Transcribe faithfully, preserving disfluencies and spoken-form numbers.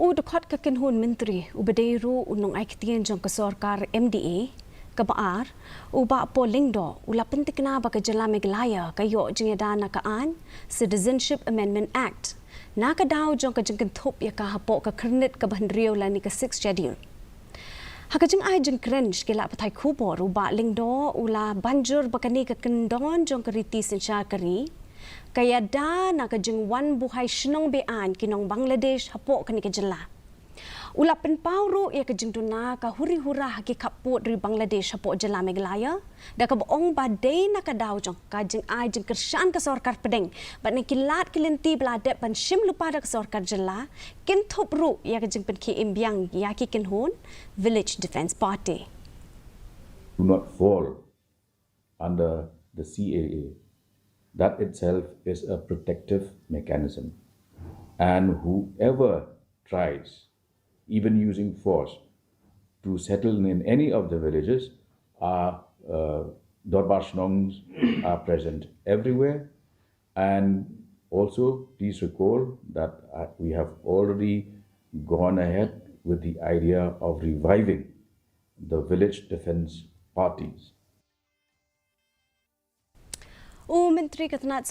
U dkhot ka kynhun myntri, u ba dei ruh u nongai ktien jong ka sorkar M D A, kaba ar, u Bah Paul Lyngdoh, u la pyntikna ba ka jylla Meghalaya ka ïoh jingïada na ka aiñ, Citizenship Amendment Act, na ka daw jong ka jingkynthup ïa ka hapoh ka khyrnit kaba hynriew lane ka Sixth Schedule. Ha ka jingai jingkren sha ki lad pathai khubor, u Bah Lyngdoh u la banjur ba kane ka kyndon jong ka riti synshar ka ri ka ïada na ka jingwan buhai shnong be-aiñ ki nong Bangladesh hapoh kane ka jylla. U la pynpaw ruh ïa ka jingduna ka huri hura ha ki khappud ri Bangladesh hapoh jylla Meghalaya, da kaba ong ba dei na ka daw jong ka jingai jingkyrshan ka sorkar pdeng bad na ki lad ki lynti ba la dep ban shim lypa da ka sorkar jylla, kynthup ruh ïa ka jingpynkhie im biang ïa ki kynhun Village Defence Party. Do not fall under the C A A. That itself is a protective mechanism. And whoever tries, even using force, to settle in any of the villages, our uh, Dorbar Shnongs are present everywhere. And also, please recall that uh, we have already gone ahead with the idea of reviving the village defense parties. U Myntri ka tnat